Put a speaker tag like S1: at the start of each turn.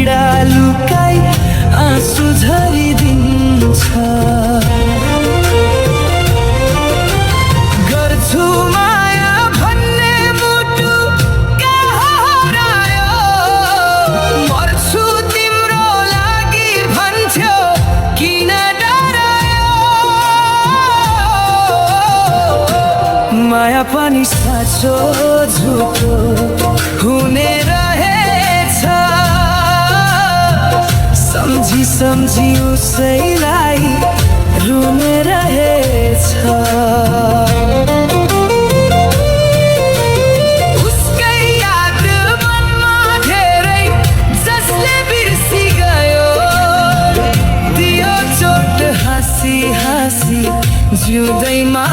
S1: पीडा लुकाई आँसु झरिदिन्छ। गर्छु माया भन्ने मुटु कहाँ हरायो, मर्छु तिम्रो लागि भन्थ्यो किन डरायो। माया पनि साँचो झुटो हुने रहेछ, सम्झी सम्झी उसैलाई रुने रहेछ। उसकै याद मनमा धेरै जसले बिर्सी गयो, दियो चोट हाँसी हाँसी जिउँदैमा